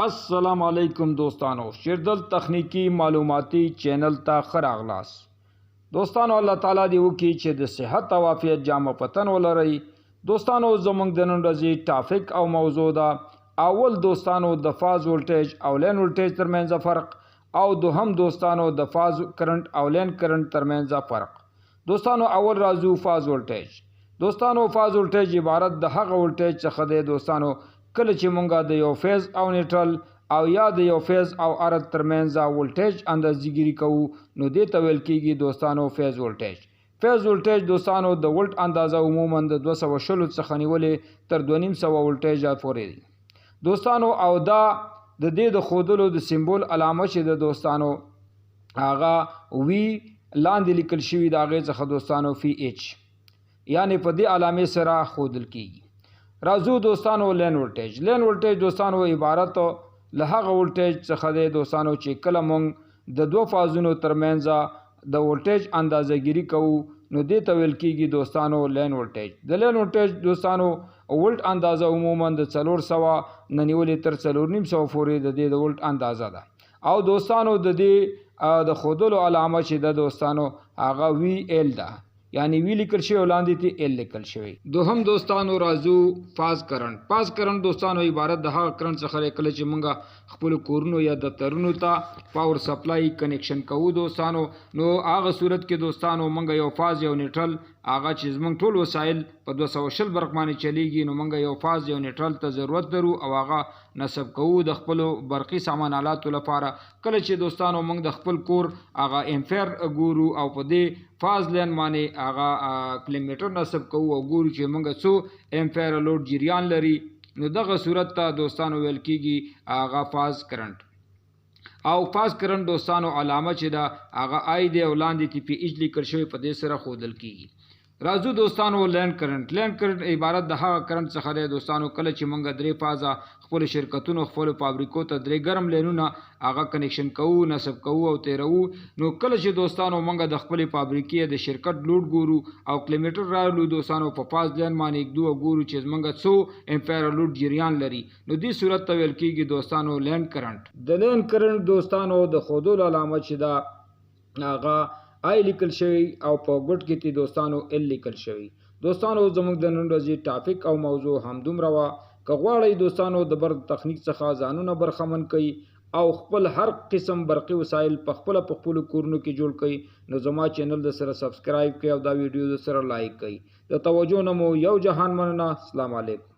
السلام علیکم دوستانو، شیردل تخنیکی معلوماتي چینل ته ښه راغلاست. دوستانو، الله تعالی دې وکړي چې د صحت او عافیت جامه په تن ولرئ. دوستانو، زموږ د نن ورځې topic او موضوع ده، اول دوستانو د فاز ولټیج او لین ولټیج ترمنځ فرق او دوهم دوستانو د فاز کرنٹ او لین کرنٹ ترمنځ فرق. دوستانو، اول راځو فاز ولټیج. دوستانو، فاز ولټیج عبارت د هغه ولټیج څخه دی دوستانو کله چې مونږه د یو فیز او نیوټرل او یا د یو فیز او ارت ترمنځ ولټیج اندازهګیري کوو، نو دې ته ویل کېږي دوستانو فیز ولټیج. فیز ولټیج دوستانو د ولټ اندازه عموما د 220 څخه نیولې تر 250 ولټیج پورې دی دوستانو، او دا د دې د ښودلو د سمبول علامه چې د دوستانو هغه وی لاندې لیکل شوي د هغې څخه دوستانو فی ایچ، یعنی په دې علامې سره ښودل کېږي. راځو دوستانو لین ولټیج. لین ولټیج دوستانو عبارت له هغه ولټیج څخه دی دوستانو چې کله مونږ د دوه فازونو ترمنځ د ولټیج اندازهګیري کوو، نو دې ته ویل کېږي دوستانو لین ولټیج. د لین ولټیج دوستانو ولټ اندازه عموما د 400 نه نیولې تر 450 پورې د دې د ولټ اندازه ده، او دوستانو د دې د ښودلو علامه چې ده دوستانو هغه وی ایل ده، یعنی وی لیکل شوی او لاندې تی ایل لیکل شوی. دوهم دوستانو راځو فاز کرنٹ. فاز کرنٹ دوستانو عبارت د هغه کرنٹ څخه دی کله چې مونږ خپلو کورونو یا دفترونو ته پاور سپلای کنیکشن کوو دوستانو، نو هغه صورت کې دوستانو مونږ یو فاز یو نیوټرل هغه چې زمونږ ټول وسایل په 220 برق باندې چلیږي، نو مونږ یو فاز یو نیوټرل ته ضرورت لرو او هغه نصب کوو د خپلو برقي سامان آلاتو لپاره. کله چې دوستانو مونږ د خپل کور هغه امپیر ګورو او په دې فاز لین باندې هغه کیلومتر نصب کوو او ګورو چې مونږ څو امپیر لوډ جریان لري، نو دغه صورت ته دوستانو ویل کېږي هغه فاز کرنټ. او فاز کرنټ دوستانو علامه چې ده هغه آی دی او لاندې تی پی ایچ لیکل شوی، په دې سره ښودل کېږي. راځو دوستانو لین کرنټ. لین کرنټ عبارت د هغه کرنټ څخه دی دوستانو کله چې مونږ درې فازه خپلو شرکتونو خپلو فابریکو ته درې ګرم لینونه هغه کنیکشن کوو، نصب کوو او تیروو، نو کله چې دوستانو مونږ د خپلې فابریکې د شرکت لوډ ګورو او کیلومتر راولو دوستانو په فاز لین باندې ږدو او ګورو چې زمونږ څو امپیر لوډ جریان لري، نو دې صورت ته ویل کېږي دوستانو لین کرنټ. د لین کرنټ دوستانو د ښودلو علامه چې ده هغه آی لیکل شوی او په ګوټ کې تی دوستانو ال لیکل شوی. دوستانو زموږ د نن ورځې ټاپک او موضوع همدومره وه. که غواړئ دوستانو د برق تخنیک څخه ځانونه برخمن کړئ او خپل هر قسم برقي وسایل په خپله په خپلو کورونو کې جوړ کړئ، نو زما چینل د سره سبسکرایب کړئ او دا ویډیو د سره لایک کړئ. د توجه نه مو یو جهان مننه. السلام علیکم.